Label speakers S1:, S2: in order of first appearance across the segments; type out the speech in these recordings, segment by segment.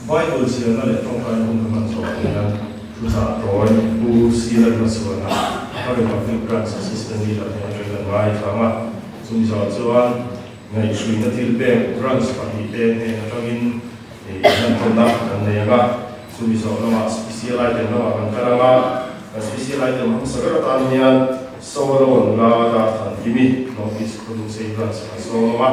S1: Bible chhiarna leh tawngtaina hun ka hman zawhah hian thuchah tawi Pu C Lalhmachhuana, Upper Republic Branch Assistant Leader hian atangin kan ngaithla ang a. Chumi zawhah chuan ngaihhruina thil pek branch pahnihte hnen atangin inhlantawnna kan nei ang a. Chumi zawh lamah special item lamah kan kal ang a. Kan special item hmasa ber atan hian Solo nula Darthankimi, North East Khawlungsei Branch kan sawm ang a.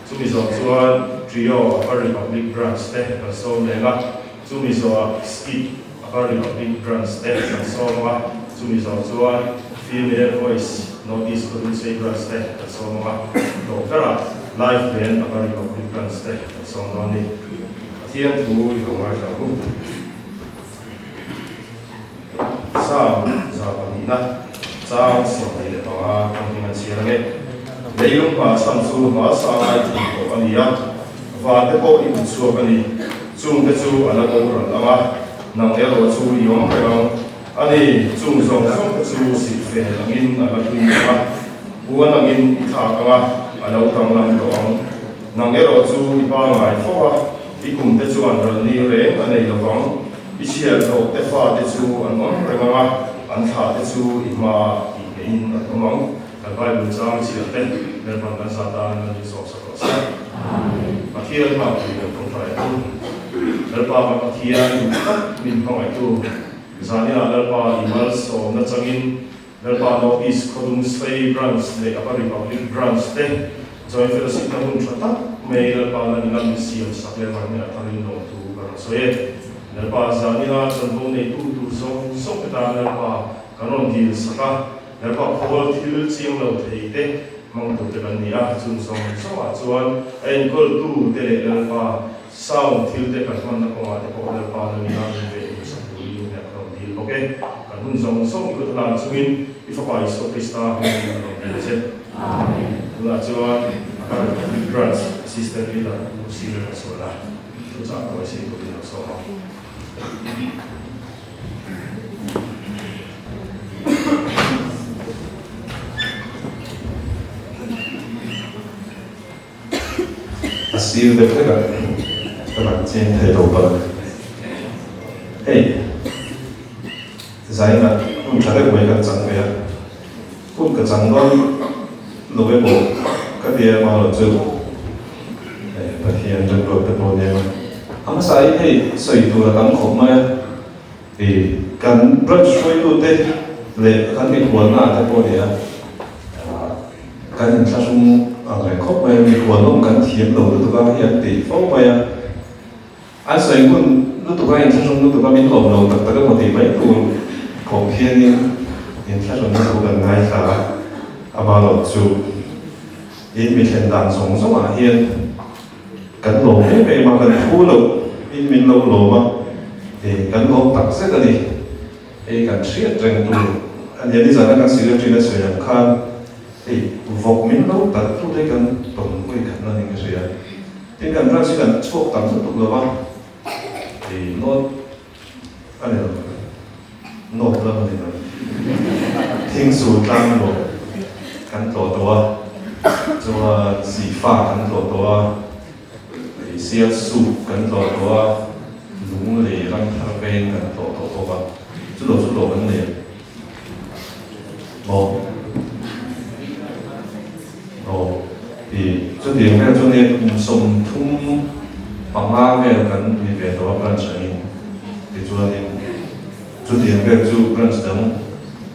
S1: Chumi zawh chuan Trio Upper Republic Branch te kan sawm leng a, chumi zawhah Skit Upper Republic Branch te kan sawm ang a, chumi zawh chuan Female Voice North East Khawdungsei Branch te kan sawm ang a, tawp berah Live Band Upper Republic Branch te kan sawm dawn a ni. Pathian thu i lo ngaithla ang u. Psalm 2 na chang 25 kan hming an chhiar ange. Leilung hma chhan chu hma sangai thei tawh a ni a, vante pawh i hmu chhuak a ni. Chungte chu a la boral ang a, nang erawh chu i awm reng ang. A ni, chung zawng zawngte chu sihfe angin a la hlui ang a, puan angin i thlak ang a, a lo danglam tawh ang. Nang erawh chu i pangngai fo a, i kumte chuan ralni reng a nei lovang. I chhiarhlawh te fate chu an awm reng ang a, an thlah te chu i hmaah tih ngeiin an awm ang. Kan Bible chang chhiar te Lalpan kan sa tan an insawm sak rawh se. Pathian hma pui kan tawngtai a tum. Lalpa kan Pathian duh tak min hmangaihtu zaninah Lalpa i malsawmna changin Lalpa North East Khawdung Sei Branch leh Upper Republic Branch te Joint Fellowship na hun tha tak. mai Lalpa lan ila min siam sak leh van hnenah tharin lawmthu kan rawn sawi e. Lalpa zan ila chanvo neitu tur zawng zawng te tan Lalpa kan rawn dil sak a, Lalpa khawl thil chiang lo thei te hmang tur te kan ni a, chung zawng zawngah chuan a enkawltu te leh Lalpa Sound thil te kan hmanna kawngah te pawh Lalpa lan ila min ve tur sak turin hna ka rawn dil bawk e. Kan hun zawng zawng i kut hlan chungin i Fapa Isua Krista hmingin ka rawn dil che. Amen. Tunah chuan a kan Branch Assistant Leader Pu Sir ka sual a, thuchah tawi sei turin lo sawm ang.
S2: A sir deuh hlek a, ka lang chiang thei lo palh. Hei, zainah hun tha deuh mai kan chang ve a, hun ka chang dawn lo emaw ka tia emaw lo chu Pathian remruat te pawh nia. A hmasa in hei sawi tur a tam khawp mai a, kan branch hruaitute leh kan mikhualna ah te pawh nia. Kan inthlahrung ang reng khawp mai a, mikhual awm kan thiam lo lutuk a hei an tih fo mai a, an sawi hun lutuk a inthlahrung lutuk a min lawm lo tak tak emaw tih mai tur khawp hianin inthlahrunna thu kan ngaithla a, amarawh chu in mi thlen dan zawng zawngah hian kan lawm em em a, kan phu loh in min lo lawm a, kan lawm tak zet a ni. Hei kan hriat reng tur a nia, nizana kan secretary na sawi ang khan hei vawk min lo talh tute kan tawn hawi khat na niin ka hria. Tin kan branch hi kan chhuak tam lutuk lo va, hei north a ni lo, north lam a ni lo, Thingsul tlang emaw kan tlawh tawh a, chuan Sifa kan tlawh tawh a, Hei Sialsuk kan tlawh tawh a, Lunglei ram thar veng kan tlawh tawh bawk a, chu lo chu tlawh kan nei maw? Aw, ti chutiang vel chu nia kum 35 vel kan ni ve tawh a branch angin, tichuanin chutiang vel chu branch dang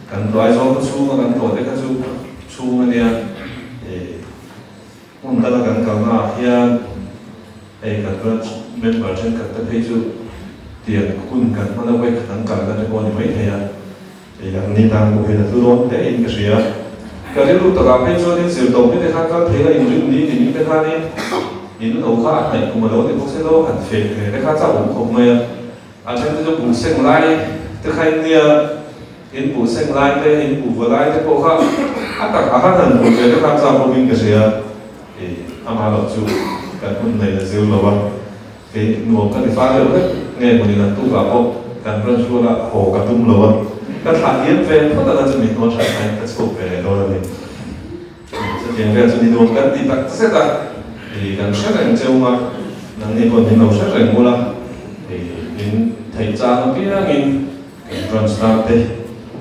S2: kan tlawh Aizawl khaw chhunga kan tlawh te kha chu chhung a nia, ih. Hmun danga kan kalna ah hian hei kan branch member thenkhat te phei chu tiang hun kan hman a vawikhat an kalna te pawh a ni mai thei a, hei an ni tan pawh hian a hlu dawn hle in ka hria. Ka rilru takah phei chuan in zir tawp ni te khan kal thei la in rin ni ni min te khanin in lo kha a hnaih kum a lo ni bawk se lo han feh ve te kha chauh awm khawp mai a, a then te chu buh seng lai te kha in nia. In buh seng lai te, in buh va lai te pawh kha a tak a han han hmuh ve te khan chak bawkin ka hria. Ih, amah loh chu kan hun nei na zir lo a, kei nuam ka ti fal deuh hlek nge hmunin an tukah pawh kan branch ruala haw ka tum lo a, ka thlah hiam ve phawt anga chumi hnuai hran hmain ka chhuak ve leh dawn a ni. Chutiang vel chu ni nuam kan ti tak zet a, ih, kan hre reng cheu a, nangni pawh min lo hre reng ula, ih, min theih chang apiangin Kan branch tan te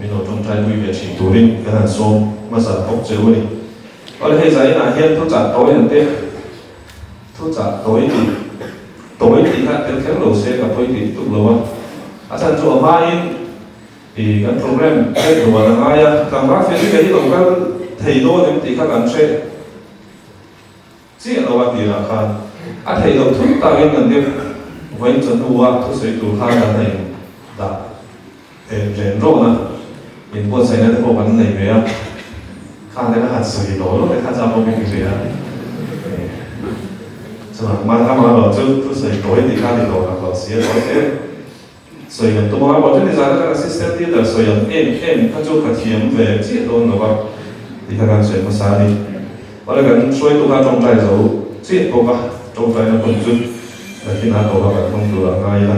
S2: min lo tawngtai pui ve thin turin kan han sawm hmasa bawk che u a ni. Awle hei zah inah hian thuchah tawi an te thuchah tawi tih tawi tih kha tel kher lo se ka pawi tih tuk lo a. A chhan chu a hmain ih kan program pek duan a ngai a, tlangval fel hi ka hi lo kal thei dawn em tih kha kan hre Chiah lo a tirah khan a theih loh thut takin kan deuh vawiin chawhnu a thusawi tur khan kan la in dah en ren rawn a, in buatsaihna te pawh kan nei ve a, khang te kha han sawi law law te kha chang bawkin ka hria a, chuan amaherawh chu thusawi tawi tih kha a ni tawh tak lo si a tawi hle. Sawi kan tum a, Botany zana kan assistant leader sawi ang em em kha chu ka thiam ve chiah dawn lo va tih kha kan sawi hmasa a ni. Awle kan hruaitu kha tawngtai zo chiah bawk a, tawngtaina hun chu nakin a tawp a kan hmang tur a ngai ila.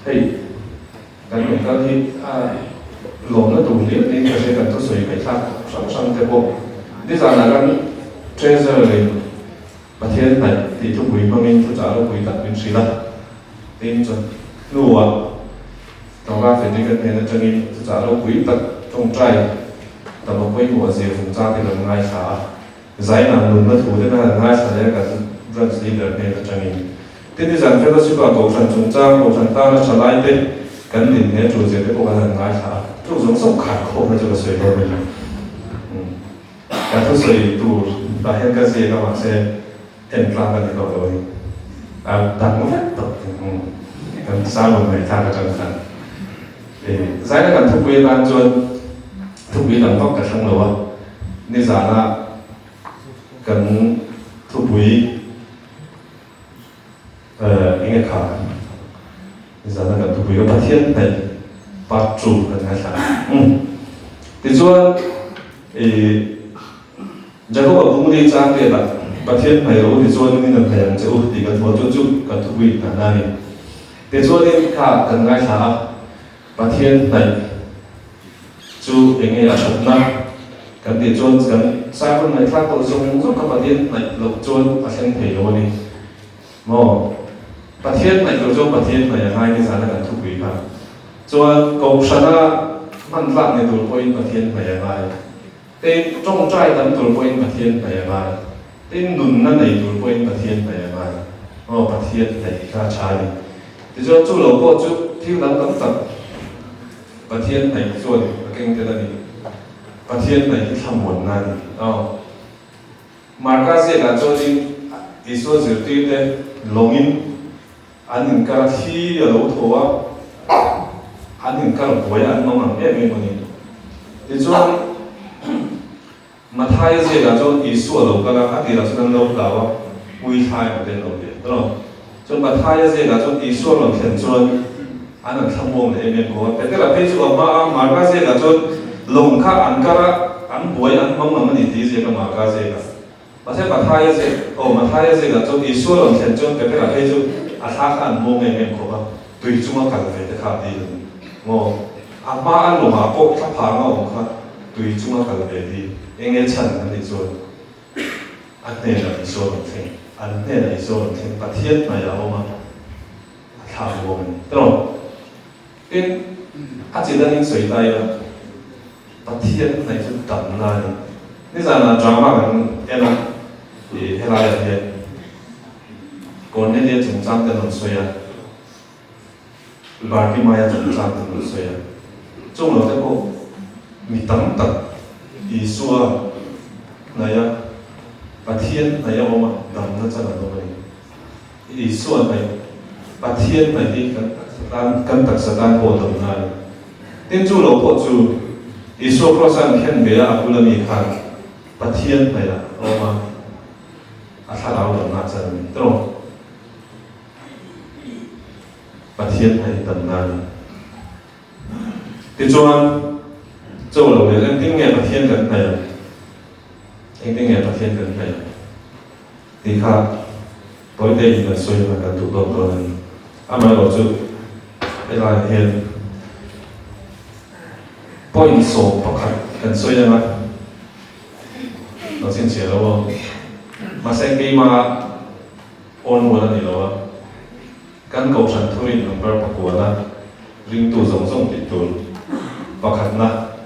S2: Hei kan rawn kal hi a lawmna tur hlir niin ka hria kan thusawi ngaihthlak hrang hrang te pawh nizanah kan treasurer in Pathian hnaih tih thupui hmangin thuchah ropui tak min hrilh a, tin chu hnuah Tlangval Frederick-a hnen atangin thuchah ropui tak tawngtai tam a pawimawh zia chungchang te kan ngaithla a, Zaina nunna thu te kan han ngaithla leh a kan branch leader hnen atangin. Tin nizan fellowship-ah Kohhran chungchang, Kohhran tana tha lai te kan din he tul zia te pawh kan han ngaithla a, chu zawng zawng kharkhawmna chu ka sawi dawn a ni. Ka thusawi tur tah hian ka ziak a mahse. En tlak a ni tawh lo a ni. A dang vek tawh kan sermon ngaihthlak atang khan. Zaina kan thupui atan chuan thupui dang vak ka thlang lo a, nizana kan thupui eng nge kha nizana kan thupui kha Pathian hnaih part 2 kan ngaithla a. Tichuan Jakob-a bungli chang velah Pathian hmai ro tichuan in an hmai ang che u tih kan hmuh a, chu chu kan thupui inhna a ni. Tichuanin kha kan ngaithla a, Pathian hnaih chu eng nge a thatna kan tih chuan kan sermon ngaihthlak tawh zawng zawng kha Pathian hnaih loh chuan a thleng thei lo a ni maw? Pathian hnaih tur chuan Pathian hnaih a ngai nizana kan thupui kha chuan Kohhrana hman tlak ni tur pawhin Pathian hnaih a ngai. Tin, tawngtai tam tur pawhin Pathian hnaih a ngai. Tin, nunna nei tur pawhin Pathian hnaih a ngai. Aw, Pathian hnaih kha a tha a ni. Tichuan, chu lo pawh chu thil dang tam tak Pathian hnaih chuan a keng tel a ni. Pathian hnaih hi thlamuanna a ni. Aw, Marka ziakah chuanin Isua zirtirte lawngin an inkar a thli a lo thaw a, an inkar buai an mang ang em em a ni. Tichuan, Mathaia ziakah chuan Isua lo kal a, a tirah chuan an lo hlau a, ui thlai emaw te an lo ti a, tawh. Chuan Mathaia ziakah chuan Isua rawn thlen chuan an an thlamuang leh em em khawp a. Petera phei chu a hma a, Marka ziakah chuan lawng kha an kar a, an buai an mang ang a ni tih ziak a Marka ziakah. Mahse Mathaia ziak, aw Mathaia ziakah chuan Isua rawn thlen chuan Petera phei chu a thla kha an muang em em khawp a, tui chunga kal ve te kha a dil a ni maw? A hma a lawngah pawh thla phang a awm kha tui chunga kal ve dil eng nge chhan an nih chuan a hnenah Isua rawn thleng, an hnenah Isua rawn thleng, Pathian hnaihah a awm a, a thla a muang a ni. Tawh. Tin, a chi dangin sawi ta ila, Pathian hnaih chu damna a ni. Nizanah drama kan en a, ih helaiah hian Cornelia chungchang te an rawn sawi a, Bartimaia chungchang te an rawn sawi a. Chung lo te pawh mi tam tak Isua hnaih a, Pathian hnaih a awm a, damna chan an awm a ni. Isua hnaih, Pathian hnaih hi kan taksa tan, kan taksa tan pawh damna a ni. Tin, chu lo pawh chu Isua Kraws-a an khen ve a, a bula mi khan Pathian hnaihah a awm a, a thlarau damna a chan a ni. Tawng, Pathian hnaih hi damna a ni. Tichuan, cho lo leh engtin nge Pathian kan hnaih ang? Engtin nge Pathian kan hnaih ang? Tih kha tawite in kan sawi hman kan duh dawt dawn a ni. Amaherawh chu helaiah hian point 11 kan sawi ang a, lo chhinchhiah lo ang. Mahse keima awn rual a ni lo a, kan kohhran thurin number pakuana ringtu zawng zawng tih tur pakhatna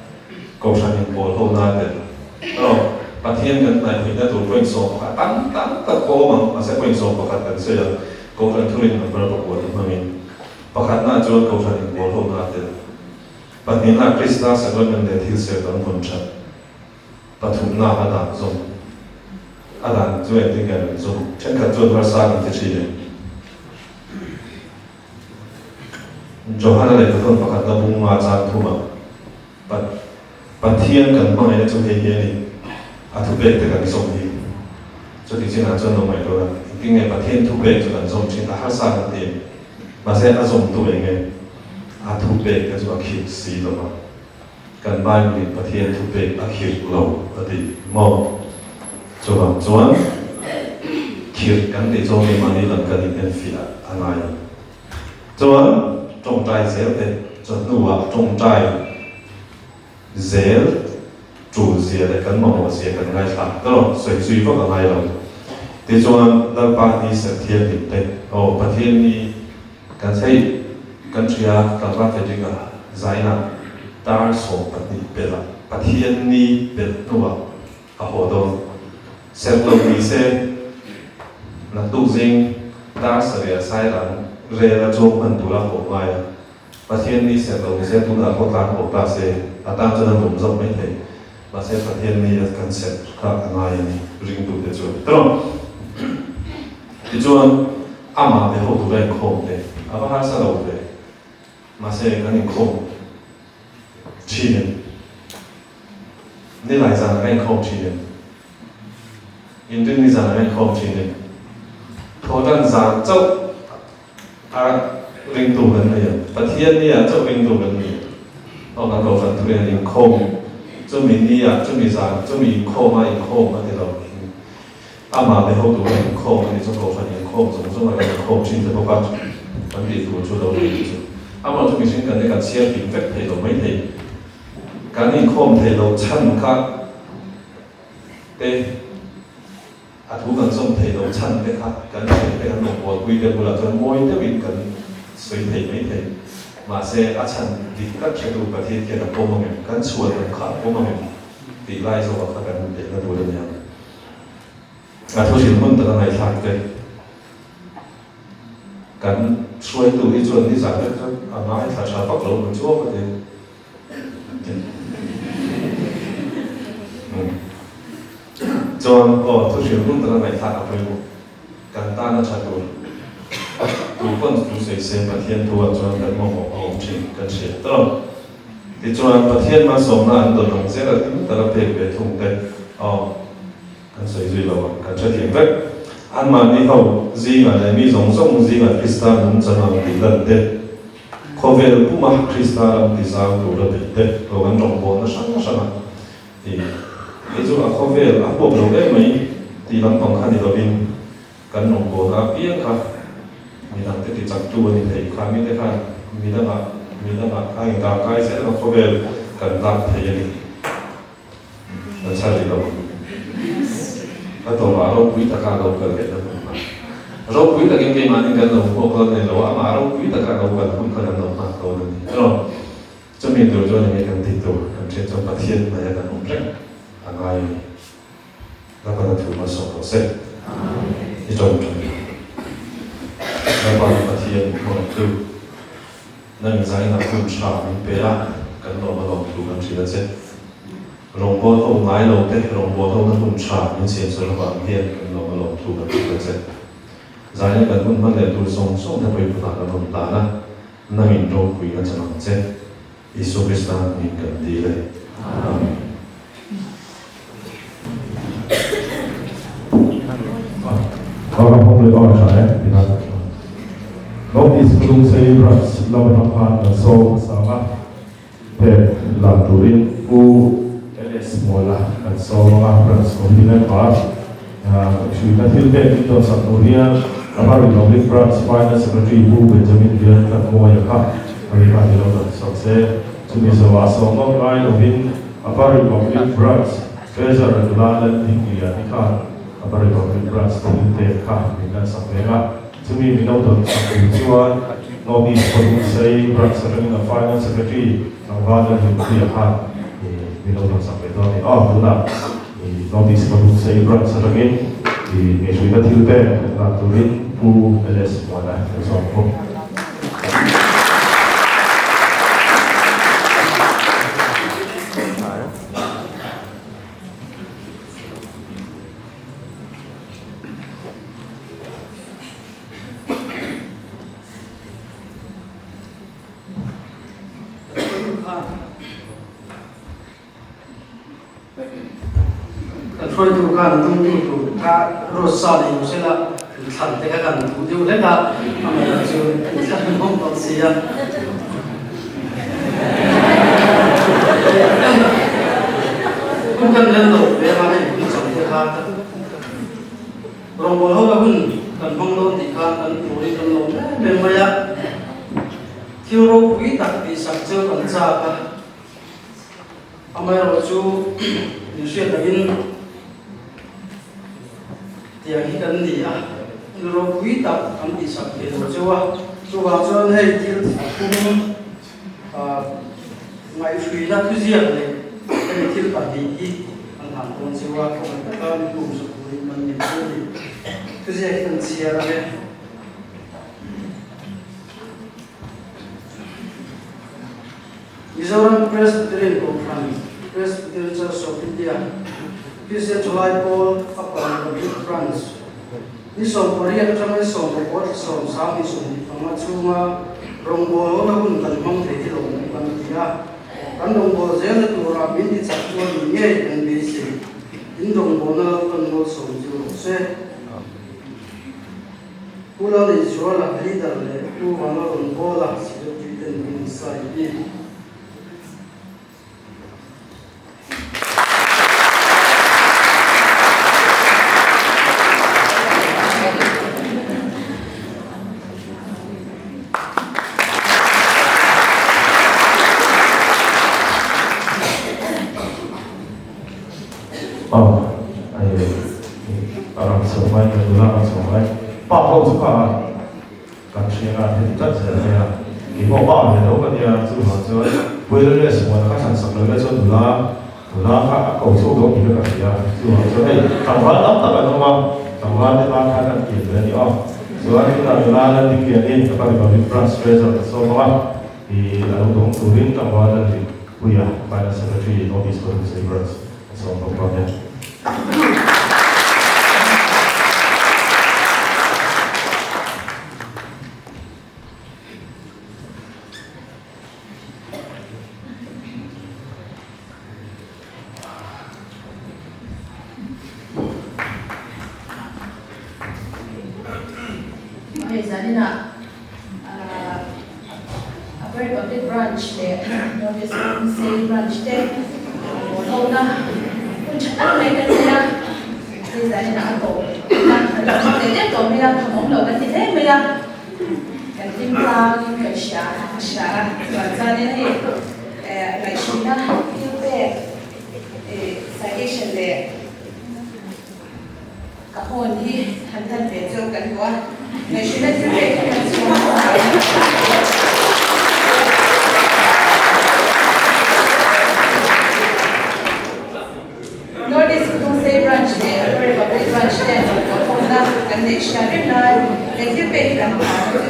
S2: kohhran inpawl ho na tel erawh Pathian kan hnaih theihna tur point 11 tam tam tak pawh awm ang, mahse point 11 kan sawi a, kohhran thurin number pakuana hmangin pakhatna chuan kohhran inpawl ho na tel pahnihna Krista sacrament leh thil ser dang vawn that. Pathumna a dan zawm. A dan chu engtin nge an zawm? Thenkhat chuan harsa kan ti thin em? Johana lehkhathawn pakhatna bunga chang thuma Pathian kan hmangaihna chu hei hi a ni, a thupek te kan zawm hi. Chuti chinah chuan lo ngaihtuah a, engtin nge Pathian thupek chu kan zawm thin? A harsa kan ti em? Mahse a zawmtu eng nge? A thupek te chu a khirh si lo va. Kan Bible in Pathian thupek a khirh lo a ti maw? Chuvang chuan khirh kan tih chuan keimahni lam kan in enfiah a ngai. Chuan tawngtai zel te chawhnuah tawngtai zel tul zia leh kan mamawh zia kan ngaithla erawh sawi zui vak a ngai lo. Tichuan Lalpa ni Serthianghlim te aw Pathian ni Kan theih kan hria tlangval Frederick-a zaina dar 12 pelh ah Pathian ni pelh hnuah a haw dawn. Serh lo ni se naktuk zing dar 7 ah Sairang rel a chuang hman tura haw ngai a, Pathian ni serh lo ni se tunah pawh tlan haw ta se a tan chuan a lawm zawk mai thei. Mahse Pathian ni a kan serh kha a ngai a ni ringtute chuan. Tawng. Tichuan, amah be ho tura inkhawm te a va harsa lo ve. Mahse, kan inkhawm thin em? Nilai zanah kan inkhawm thin em? Inrinni zanah kan inkhawm thin em? Thawhtan zan chauh a ringtu kan nei ang. Pathian nia chauh ringtu kan ni ang. Aw kan kohhran thuin an inkhawm chumi nia chumi zan chumi inkhawm a inkhawm a ti lo. Amah be ho tura inkhawm a ni chu kohhran inkhawm zawng zawng a kan inkhawm thin te bawk a kan tih tur chu lo ni chu. Amah chu mihring kan ni kan chhiar kim vek thei lo mai thei. Kan inkhawm thei lo chhan kha te a thu kan zawm thei lo chhan te kha kan thian te kan rawngbawlpui te bulah chuan mawi deuhin kan sawi thei mai thei. Mahse a chhan dik tak hretu Pathian khian a pawm ang em? Kan chhuan lam kha a pawm ang em? Tih lai zawkah kha kan inpeihna tur a ni ang. A thu hrilh hmun taka ngaihthlak te kan hruaitu hi chuan nizan vek chuan a ngaithla tha vak lo ang chu a ti. Chuan aw thu hrilh hun taka ngaihthlak a pawimawh. Kan tan a tha tur. Tu pawn tu sawi se Pathian thu ah chuan kan mamawh a awm thin kan hriat tawh. Tichuan Pathian malsawmna an dawn ang zel a hlim taka pek ve thung te aw kan sawi zui lo ang kan hrethiam vek. Anmahni ho zingah leh mi zawng zawng zingah Krista nungchang ang tih lan te, khawvel puma Krista ram ti zau tura beih te lo kan rawngbawlna hrang hrang a ti. Hei chu a khawvel a huap lo em mai tih lampang kha ni lovin kan rawngbawlna apiang kha midangte ti chaktu a ni thei kha mite khan midangah midangah kha intangkai zel a khawvel kan lak thei a ni. Kan chhan rih lo. Ka tawpah ropui taka lo kal leh na hun kha. Ropui takin keimahni kan lo hmuak dawn a ni lo a, amah ropui taka lo kal hun kha kan lo nghak dawn a ni. Erawh chumi tur chuan enge kan tih tur kan hriat chuan Pathian hnaia kan awm reng a ngai a ni. Lapan a thu hmasawm rawh se. I tawngtai. Lapan Pathian hmangaihtu. Nang zaina hun tha min pe a, kan lawm a lawm thu kan hrilh a che. Rawngbâwl ho ngai lo te, rawngbâwl ho na hun tha min siam sa lovang hian kan lawm a lawm thu kan hrilh a che. Zaina kan hun hman leh tur zawng zawng te pawimawh kan rawn tan a, nangin ropui a chang ang che. Isua Krista hming kan dil e. Amen.
S3: North East Lungsei Branch lam atang khan kan sawm hmasa ang a, pek lam turin Pu LS Muala kan sawm ang a, Branch Committee member. Hruina thil pek min dawnsak tur hian Upper Republic Branch Finance Secretary Pu Benjamin Liantlanmawia kha a ri khan i lo dawnsak se. Chumi zawhah sawm ngam ngai lovin Upper Republic Branch Treasurer nula Lalhmingliani khan Upper Republic Branch thil pek kha min lansak veng a. Chumi min lo dawnsak tur chuan North East Khawlungsei Branch atangin a Finance Secretary Tlangval Lalhlimpuia khan min lo dawnsak ve dawn a ni. Aw, tunah North East Khawlungsei Branch atangin ngaihhruina thil pek lak turin Pu LS Muana kan zawm bawk.
S4: Kan hruaitu khan dungtu tur kha ruat sa nei lo sela inthlan te kha kan duh deuh hlek a, amaherawhchu chu inthlan an awm tawh si a. Hun kan lel lo ve a, hei hun cham te kha Rawngbawl ho la hun kan hmang dawn tih khan kan turin kan lo em em mai a, thil ropui tak tihsak chu kan chak a. Amaherawhchu min hriat angin tiang hi kan ni a, thil ropui tak kan tihsak thei lo cheu a, chuvang chuan hei thil thum ngaihhruina thuziak leh hemi thil pahnih hi an han dawn cheu a, kawngah taka min pumsak turin kan ni chu a ni. Thuziak hi kan chhiar ang e. Mizoram Presbyterian Kohhran, Presbyterian Church of India, Kristian Thalai Pawl Upper Republic Branch. Ni 18 atanga ni 19 thla sawm 2025 chhunga rawngbawl awna hun kan hmang thei hi lawmawm kan ti a. Kan rawngbawl zelna turah min ti chak chuan ni ngei kan beisei. In rawngbawlna lo kan malsawm chu rawh se. Pu Lalneizuala, Leader leh Pu Vanlalrawngbawla, Secretary ten min insawi bik.
S3: Aw ai a rawn chho mai ka nula a rawn chho mai pa ho chu kha Kan hriat a heti tlat zel mai a, keimah pa ve lo ka nia, chuvang chuan Puilalriat Sumuana kha thlan sak lo ila chuan nula nula kha a ko chhuak dawn tih kha ka hria, chuvang chuan hei tlangval tam tak an awm a, tlangval te tan khan an kian ve a ni aw. Chuan tunah nula Laldikiani ka pa Republic Branch Treasurer ka sawm ang a, ih a lo dawng turin tlangval Lalrinpuia Finance Secretary North East Province Branch ka sawm bawk dawn e.
S5: Hei zaninah Upper Republic Branch leh North East State Branch te hona hun tha tak mai kan nei a, hei zaninah a tawp a, kan lo hmang leh deuh tawh mai a, kham awm lo kan ti hle mai a, kan hlim tlangin kan hria a hria a, chuvang chuanin hei ngaihhruina thil pek citation leh Ka phone hi han tan ve chu kan duh a, ngaihhrilh a thil pek hi kan chhung a awm ve a. North East Kudungsei Branch leh Upper Republic Branch te an chawlhpawh thawmna kan neih hriat reng lai he thil pek hi kan hmu ang chu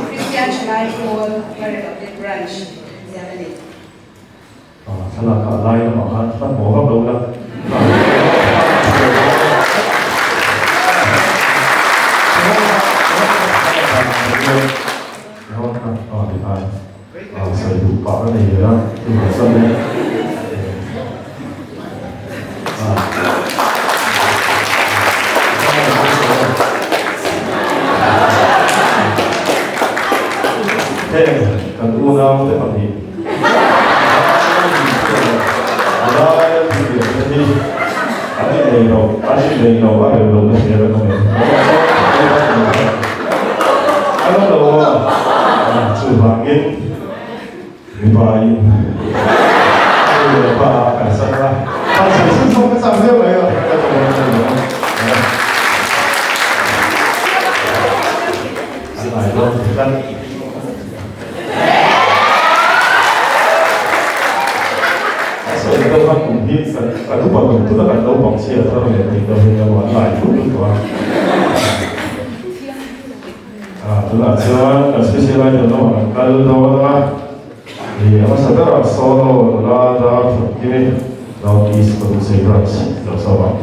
S5: Christian Thalai Pawl Upper Republic Branch ziak a ni.
S3: Thlalak ah lai lamah khan hmanhmawh vak lo la. Sawi duh pah ka nei ve a, chuvang chuan e. Heng kan unau te pahnih. A sawi deuh khan kum hi kan upa tum tut a kan naupang chhia thar leh tih deuh hi emaw an lai thut lutuk a. Tunah chuan kan special item lamah kan kal dawn a, ih a hmasa berah solo nula dar thut kimi North East Producer Branch lo sawm ang.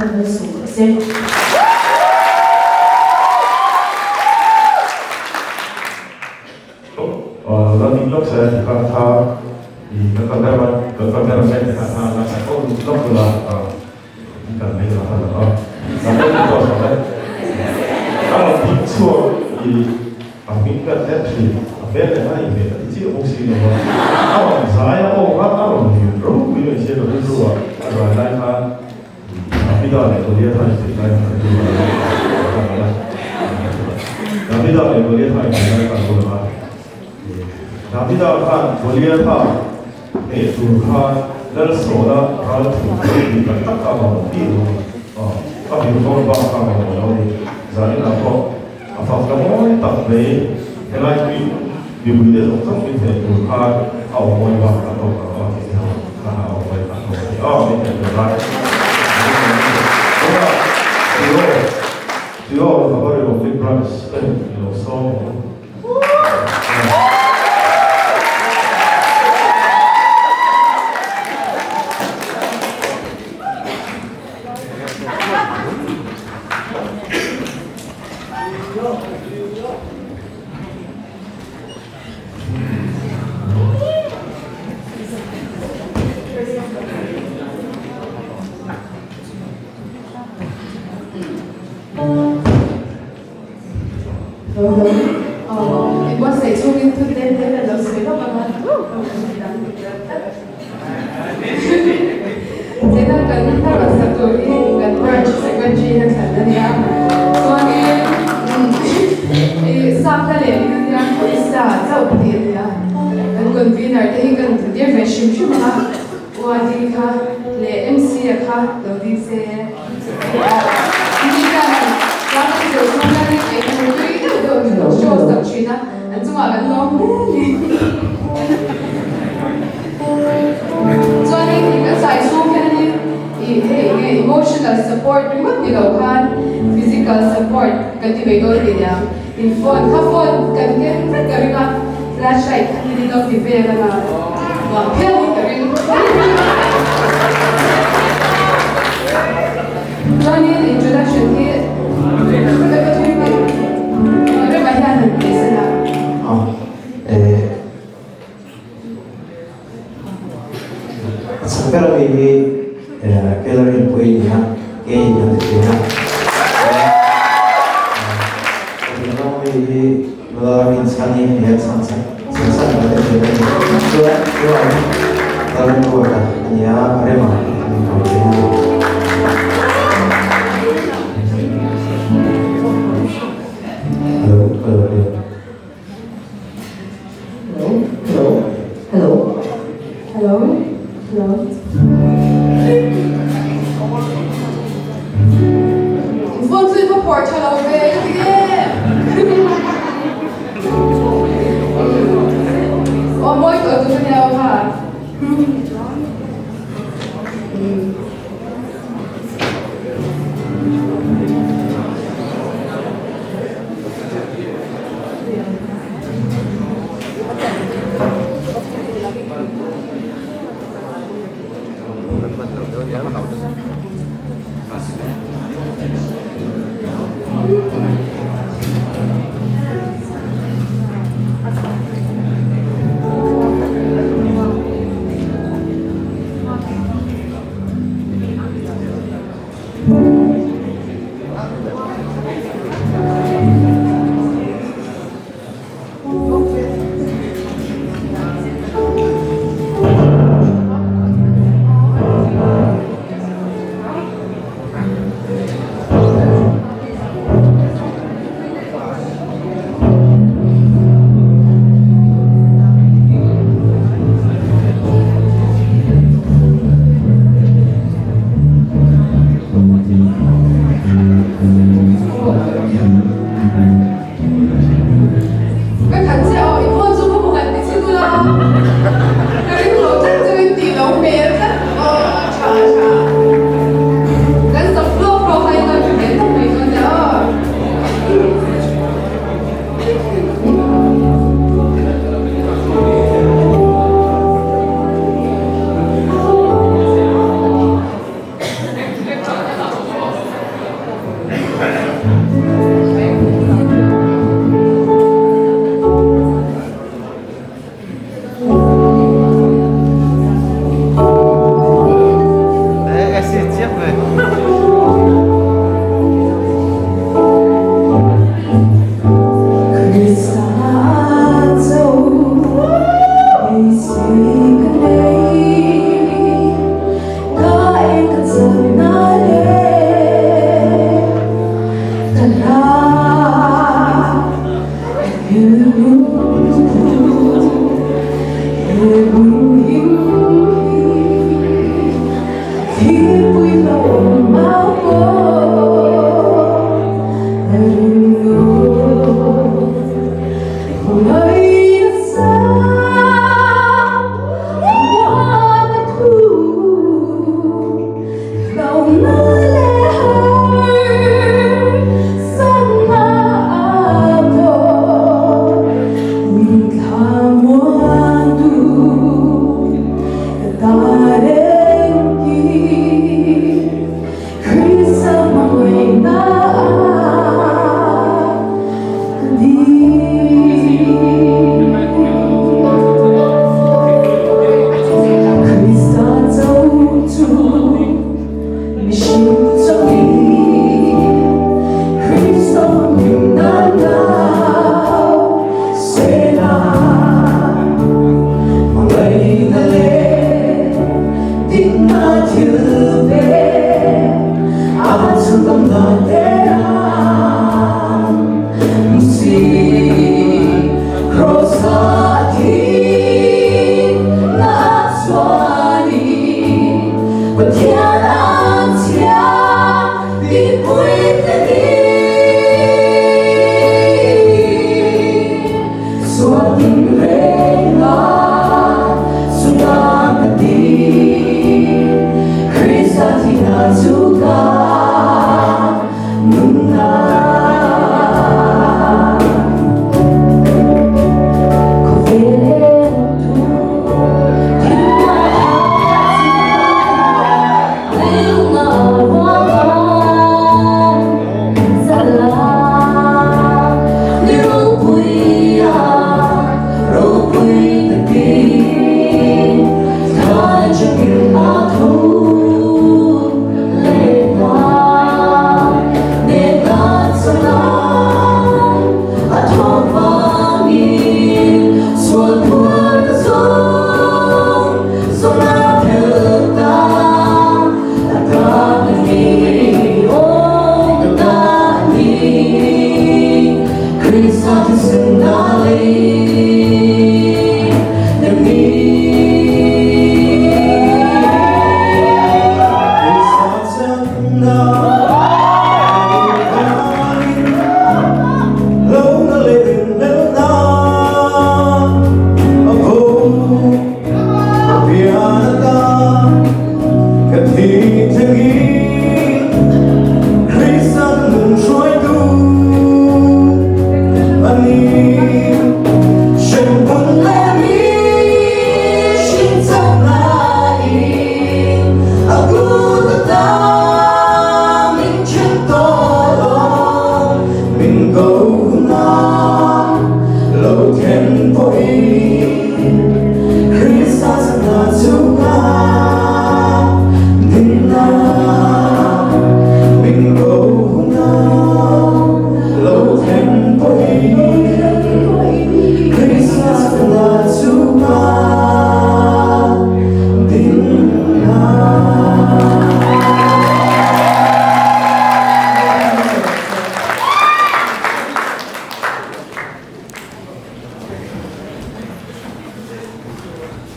S5: Lalpan malsawm rawh se.
S3: Running lawk se ti khan tha i kan kal ber a kan kal ber a ti khan tha la sai ko lawk la i kan mai la la a kan lo to sa le a rawn ding chhuak i a hming kan en thin a hmel leh a inhmeh ka ti chiah bawk si lo a a rawn zai a aw kha a rawn lian ropui mai sia ka rilru a a zai lai khan Davida leh Goliatha inbeih lai kha kan rilru a lo lang a. Davida leh Goliatha inbeih lai kha a lo lang a. Davida khan Goliatha hneh tur khan Lalsawla ral thum ropui tak tak kha a mamawh bik lo a. A bir dawn bak kha a mamawh lo a ni. Zaninah pawh a fak ta mawi tak mai helai tui mipuite zawng zawng min hneh tur khan a aw mawi bak a tawk lo a tih kha a aw mawi bak a tawk a ni. Aw min hneh tur lai tunah Tio Tio Recovery Republic Branch te i lo sawm ang.
S5: Inbuatsaih chhungin thu tlem tlem a lo sawi lawk ang a. Chena kan hla rawn sak tur hi kan branch secretary in a thlan a nia. Chuanin i sap hla leh min ania Krista chauh tih a nia. Kan convener te hi kan tir ve hrim hrim ang a. Uadi kha leh MC a kha lo ding se. Ni hian tlang an zir chhung hianin eitur tui deuh deuh min lo show sak thin a, an chungah kan lawm hle a ni. Chuanin i kan zai chhung hianin i hei enge emotional support ringawt ni lo khan physical support kan ti mai dawn tih niang. In phone kha phone kan ken vek ka ring a, flashlight kha ni lo ti vel anga nuam phianin ka ring. Chuanin introduction hi Rema hian han ti se la.
S6: A chhan ber ami hi Keller in pui a ni a, kei in an ti thin a. Rinawm mi hi nula rin chhan hi a ni a, chhan chhan chhan chhan kan ti thin a ni. Chuan tunah hian Lalremruata a ni a, Rema an ko thin a ni. Hello, hello, hello.
S5: Hello, hello, hello, hello, hello. Phone chu i va phawrh tha lo ve ka ti nge. Aw mawi tawh tur ania aw kha.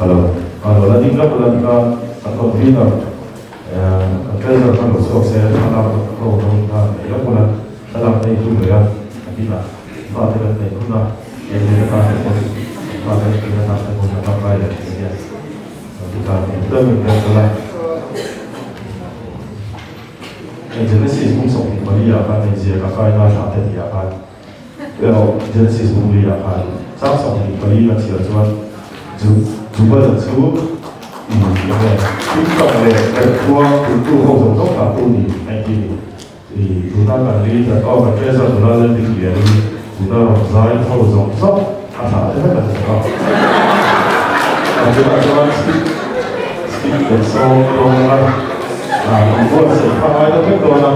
S3: Alo, alo la ding lawk la ka kan convener kan treasurer khan lo chhuak se thlalak ho ho kha nei lawk ula thlalak nei tu leh a a kinah fate kan neih hun a eng leh atan te pawn fate kan tih atan te pawn a tangkai leh thei ania tikhan engtlem in rel kal a. Hei Genesis bung 24 ah khan hei ziak a kaina thlah te tih ah khan erawh Genesis bung li ah khan chang 24 ka chhiar chuan Ju Jubal chu i enge Tingtang leh Perhkhuang kultu ho zawng zawng thlah tu ni a inti ni. I tuna kan leader aw kan treasurer nula Laldik Liani tuna rawn zai ho zawng zawng a thlah te vek a ni bawk a. Tunah chuan stick stick kan sawm dawn a, ah kan buatsaih kha ngai deuh vek dawn a,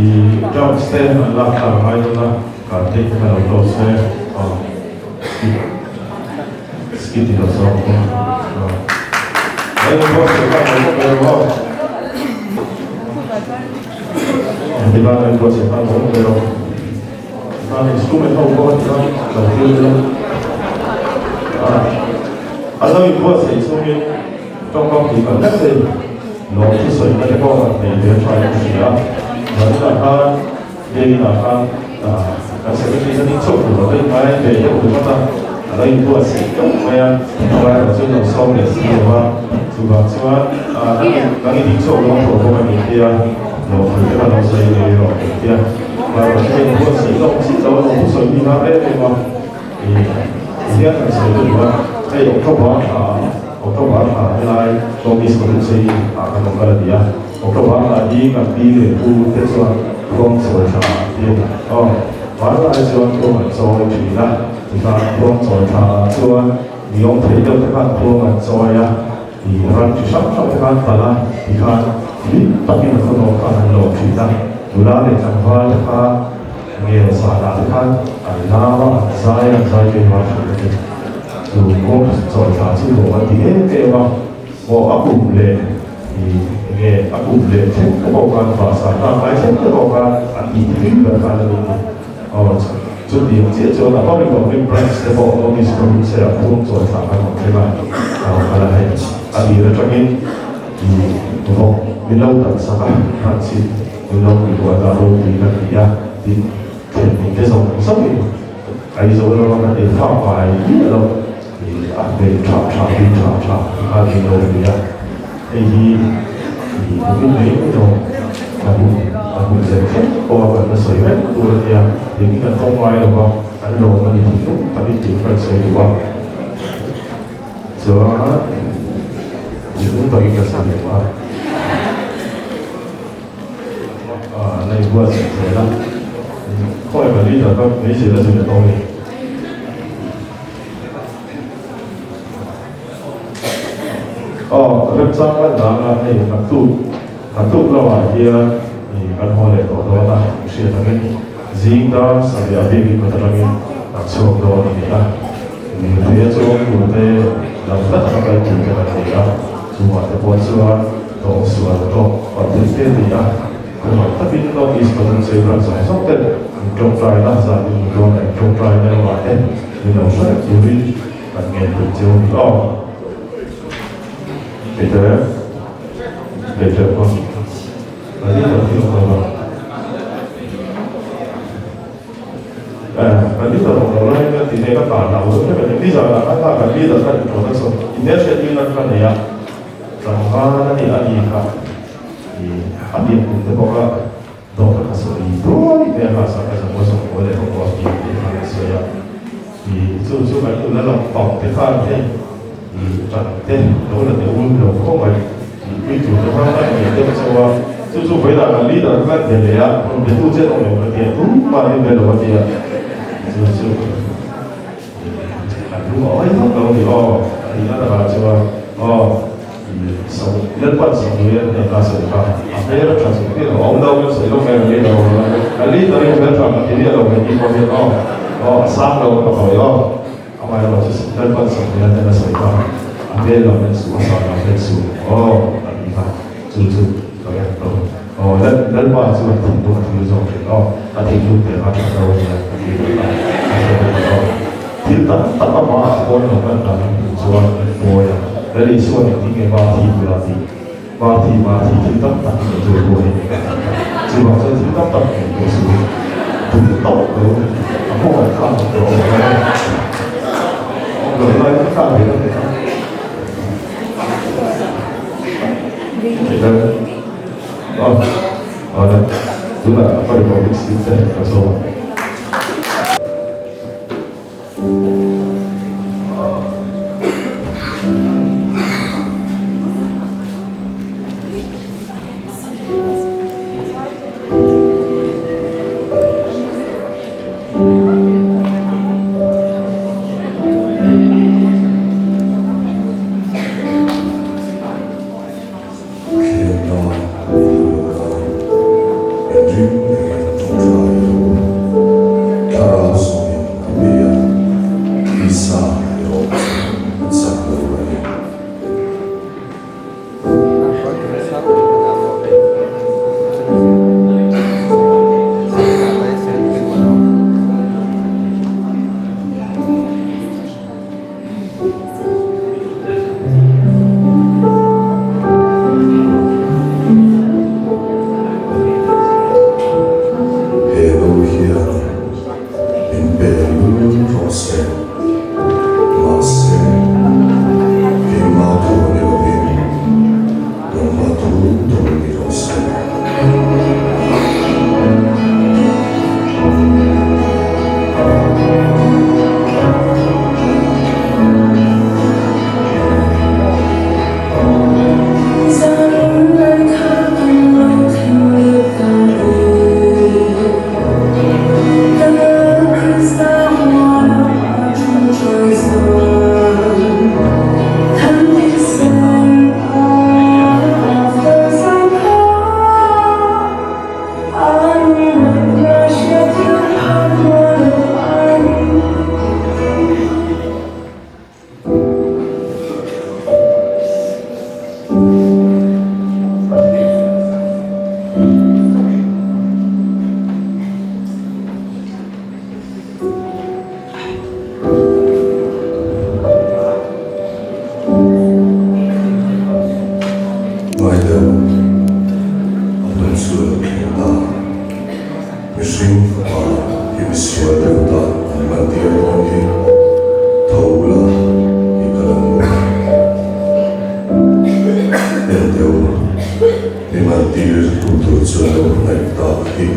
S3: i drums te an lak kha a ngai dawn a, Kartik te kha lo close se aw stick skit i lo sawm bawk a. Hei kan buatsaih kha a ngai bawk ber aw. Engtikah kan buatsaih nghal bawk ber aw. Tan instrument ho pawh a ti a, lo thil ila. A lo inbuatsaih chungin tawngkam tih kan lek thei lawm thusawi na te pawh han nei ve tha in ka hria. Zaninah khan David-ah khan kan secretary kha ding chauh tur a lo ingai ve deuh ringawt a, a lo inbuatsaih deuh mai a, driver chu lo sawm leh si lo va, chuvang chuan nang i ding chauh lo ang tawh bawk a ni tia lawmthu te kha lo sawi ngei rawh ka ti a, driver chu ka inbuatsaih lawk chiah lo a, lawmthu sawi mi nghak em em a, ih hian kan sawi deuh a, hei October thla October thla helai Promise Community ah kan awm kal a ni a. October thla hi kan pi leh pu te chuan khuang chawi thla an ti a ni. Aw, hmanlai chuan khuang an chawi thin a, tikhan khuang chawi thla ah chuan mi awm thei deuh te khan khuang an chawi a, ih ran chi hrang hrang te khan talh a, tikhan hlim takin a khawnawk khan an lawm thin a, nula leh tlangval te kha nge zanah te khan an lam a, an zai a, an zai ve rual thin a ni. Chu khuang chawi thla chu nuam an ti em em a, maw a kum leh. Enge a kum leh thleng te pawh khan bahsa tlak lai thleng te pawh khan an tih tui ber khan a ni ni. Aw chutiang chiah chuan Upper Republic Branch te pawh North East Province ah khuang chawi thlah kan awm thleng a, aw kal a hei a tir atangin i vawk min lo tan sak a, branch in min lo pui buai dah ropui kan ti a, tin thlen min te zawng zawngin Aizawl lama kan ei fak fai miah lo. A hmel tha tha hi tha tha a ni lo nia. Hei hi i hmu mai mai lo. A hun a hun zel thleng pawh a kan la sawi vek tur a nia. Engin kan tawng ngai lo va, an lawm a ni tih hlum tak in tih khan sawi duh a. Chuan i hlum takin ka sawi duh a. A la inbuatsaih zel a. Khawi ka leader ka beisei la zui a tawng ni. Aw, remchang kan dang a, hei naktuk, naktuk lamah hian ih kan haw leh tawh dawn a, hriat angin zing dar sarih biakin kawt atangin kan chhuak dawn a ni a, lirthei a chuang tur te lam hla taka kal tur te kan ni a, chungah te pawh chuan tawng sual tawk palh thei te a ni a, khawhar takin North East Pathum Seibrang zawng zawng ten an tawngtaina zan in dawn a in tawngtaina lamah te min lo hre reng turin kan ngen tur che u ni aw. Peter, Peter pawh a ni tak hi awm lo va. Eh, kan ni tak awm lo lai ka ti nge ka tah hlau deuh hlek a ni. Nizanah khan kha kan leader khan inṭawt a chawp inhmelhriat tirna kha nei a, tlangval a ni a ni kha i a pian kum te bawk a. Doctor ka sawi duai mai a, mahse ka zam zawk pawl leh bawk a tih tih khan ka sawi a. I chu chu kan nula lam pang te khan hei i tan te lo la teh ul lo khawp mai i pui tur te khan kan nei deuh chauh a, chu chu vawilah kan leader kha kan be leh a, rawn be tu che an awm em ka ti a, tumah in be lo a ti a, chu chu i an lung a awih vak lo a ni aw a tih na takah chuan aw. Lalpan Samuel hnena sawi kha a hmel a tha chung hian a awm lo kan sawi lo mai a leader awm lo a leader hi hmel tha kan ti miah lo kan tih pawh hian aw aw a sang lo ka hawi aw amaherawh chu Lalpan Samuel hnena sawi kha a hmel lam en suh a sang lam en suh aw a tih kha chu chu ka rem lo aw Lalpa chu a thinlung a thil zawk thin aw a thinlung te kha tha lo a nia a ti leh a a hre bawk aw. Thil tam tak amah a pawn lo kan dan ang hmuh chuan an pawi a, Lal Isuan engtin nge Marthi bula tih? Marthi, Marthi, thil tam tak i ngaihtuah buai a ni. Chuvang chuan thil tam tak ngaihtuah suh u. Duh tawk lo a kawngah khan awm tawh awm lai a, awm lo lai kha khan ve ta a. Aw, aw le, tunah ka Republic Street te ka zawm a.
S7: Hriatna i hmuh a, engring rengin tawngtai rawh u. Thlarau zawngin a bei a, tisa erawh chu a chak lo a ni. Mihring Fapa hi misual te kutah an man tir dawn hi tho ula i kal ang u. En teh u, mi man tir tu tur chu a lo hnaih tak hi.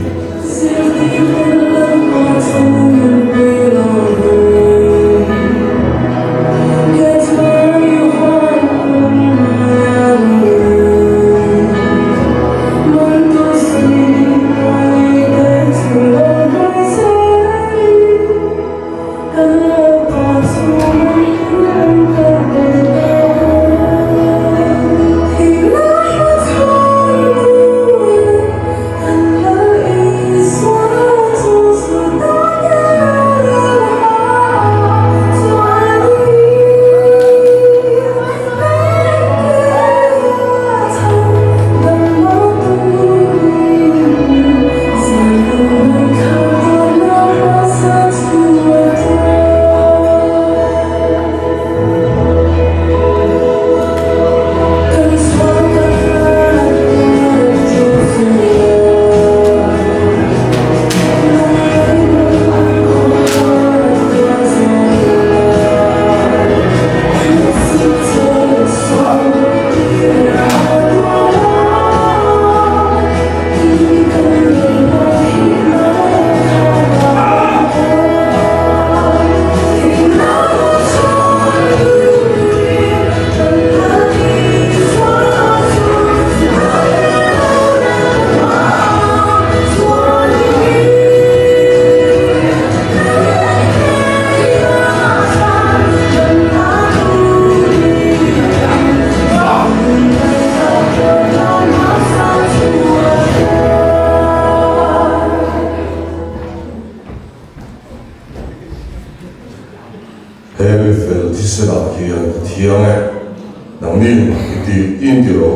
S7: He mifel thisenah hian ka thiang e, nangni i ti in ti ro.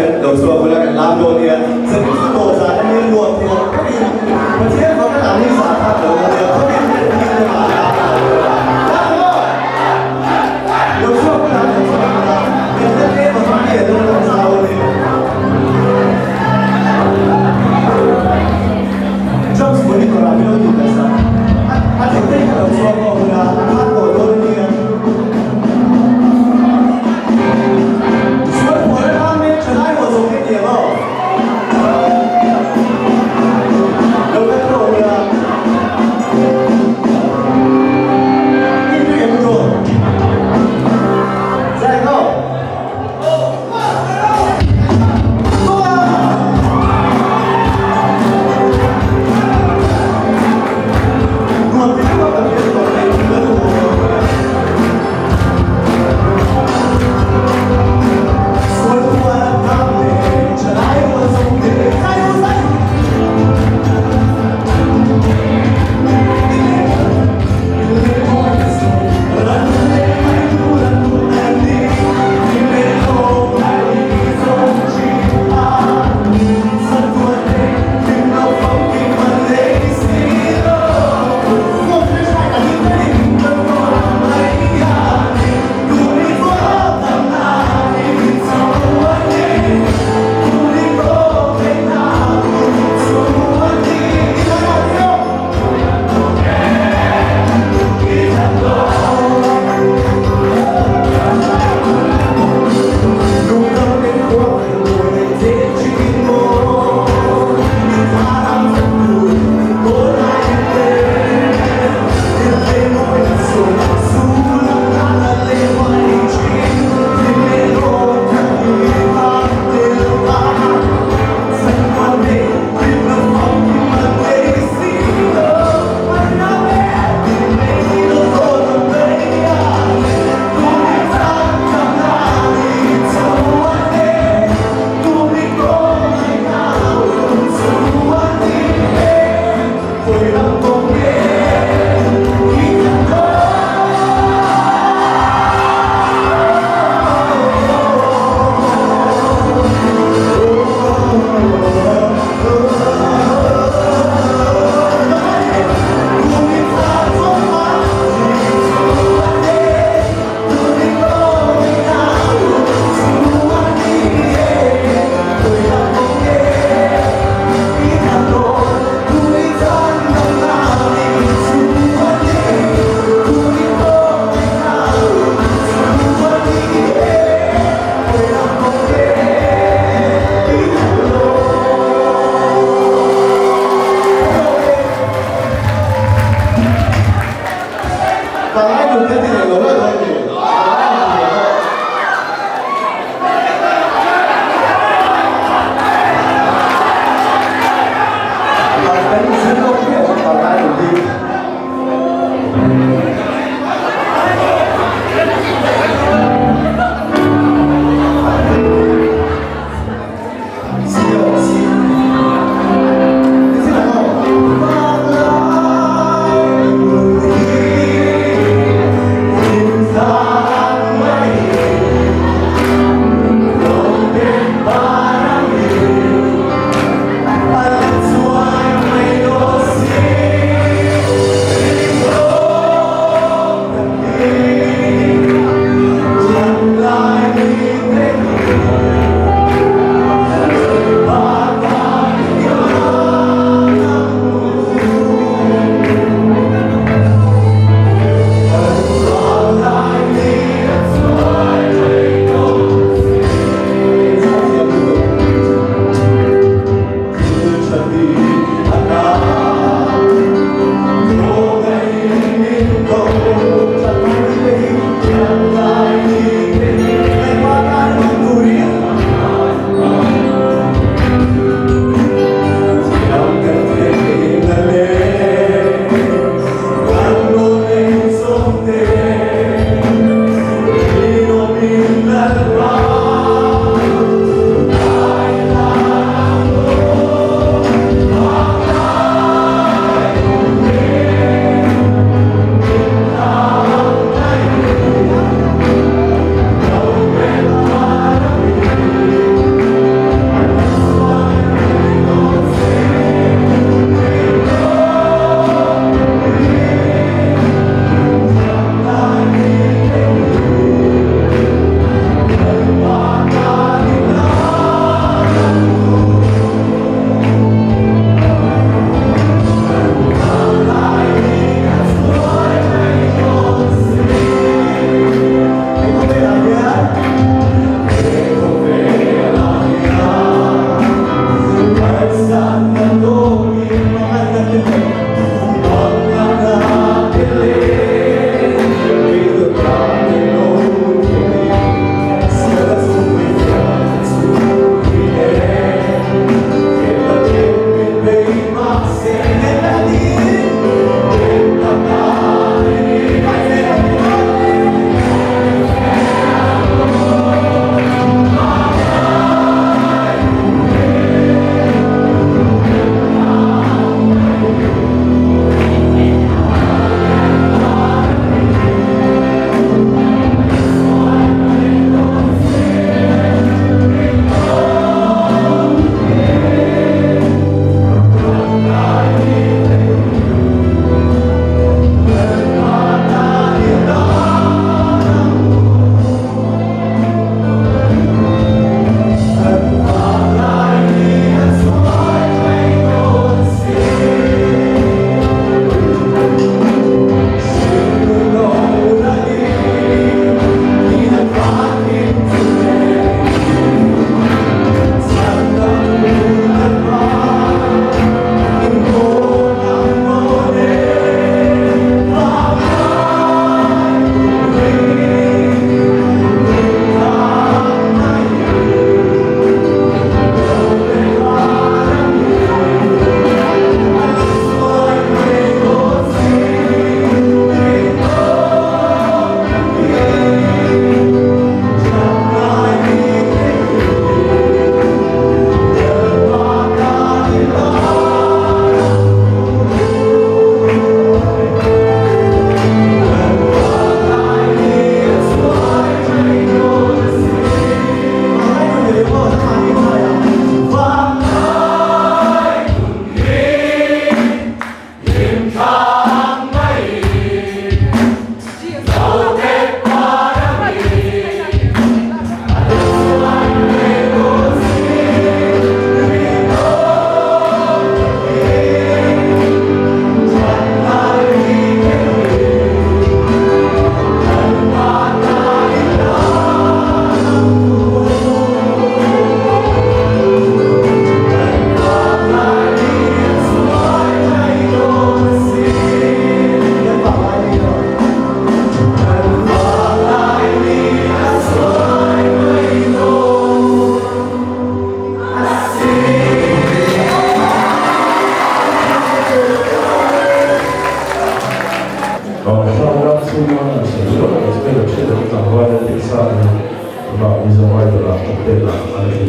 S6: hian lo chhuak ula kan lam dawn nia. Zanin chu tawh zan a nia nuam thei ang khawpin Pathian fak a lam hi zah thlak lo a nia khawpin kan thil te mah a lam a lam maw? Lo chhuak ula lo chhuak ula kan la tlem ang a nia lo lang zau a nia. Drums monitor ah min lo tih nasa a thei thei kha lo chhuak awk ula a khat tawh dawn a nia. Sual pawl atang mek thalai haw zawk hi tia maw? Lo kal tawh ula.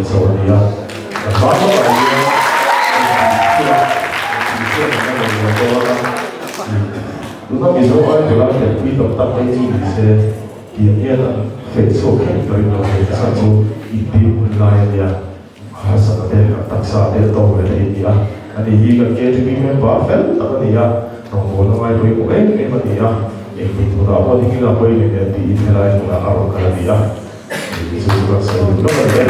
S3: chho a ni a. Kan hma lawkah hian Isua Isua kan la nei lo dawn a. Tuna Mizo Bible a telpui tam tak mai chu ni se tiang hian an feh chhuak kher ka ring lo thei. Chhan chu inti hun lai a nia. Harsatna te, an taksa te a tawk ve thei a ni a. Ani hi kan KTP member fel tak a ni a, rawngbawlna ngai pawimawh em em a ni a. Engtik hmunah pawh ni ngila pawhin eng em tiin helai hmunah a rawn kal a ni a. Chu chu kan sawi duh lawk a ni e.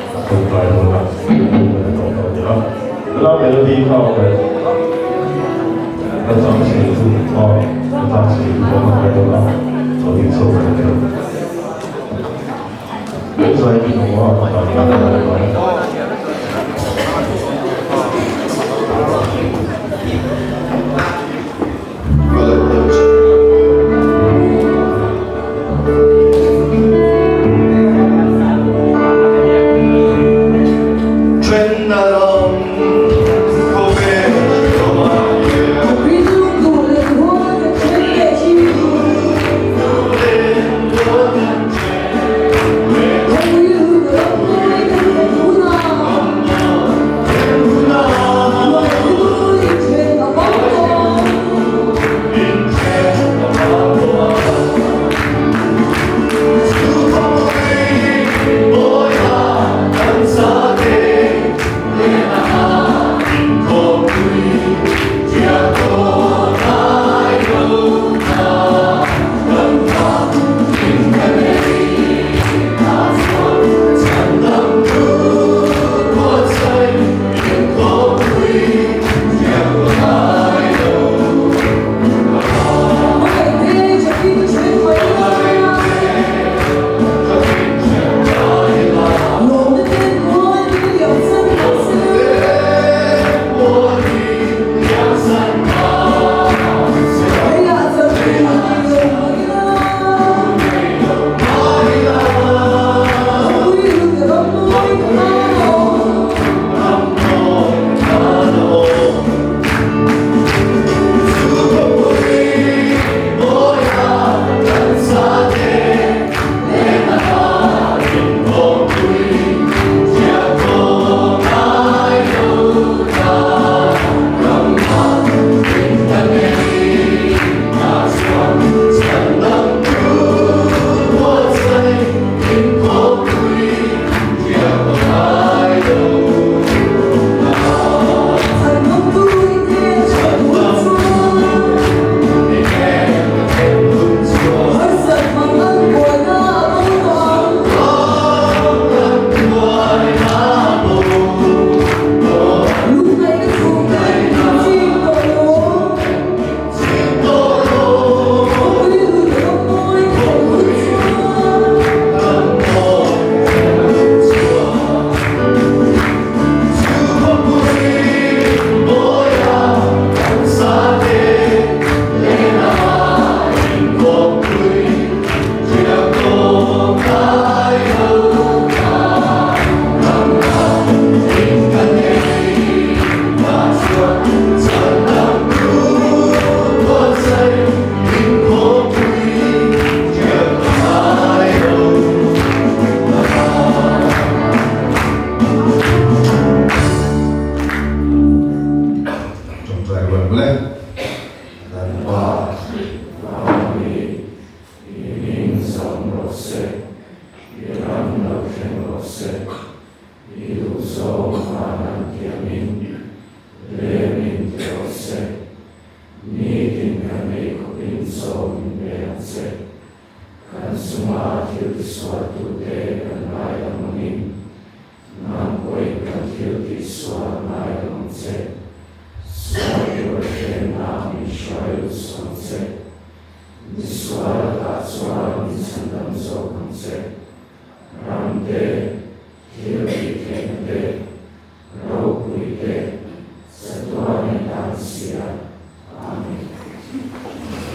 S3: A tawngtai dawn a, a tawng tawh nia. Hela melody kha awm e. La chang sei chu aw, la chang sei chu pawh ka ngai dawn a, chaw ding chho ka ni lo. Zai min awm a, ka tan hian a ngai dawn.
S7: Tawngtai rual hle kan Pa.
S8: Lalmi, i hming zawm rawh se, i ram lo thleng rawh se, i duhzawng van an tiamin lem in ti rawh se, nitin kan ei khawpin chaw min pe ang che. Kan chunga thil tisualtute kan ngaidam angin, Nang pawhin kan thil tihsual ngaidam ang che. Sual tur hrenna min hruai lut suh ang che. Misual lakah chuan min chhandam zawk ang che.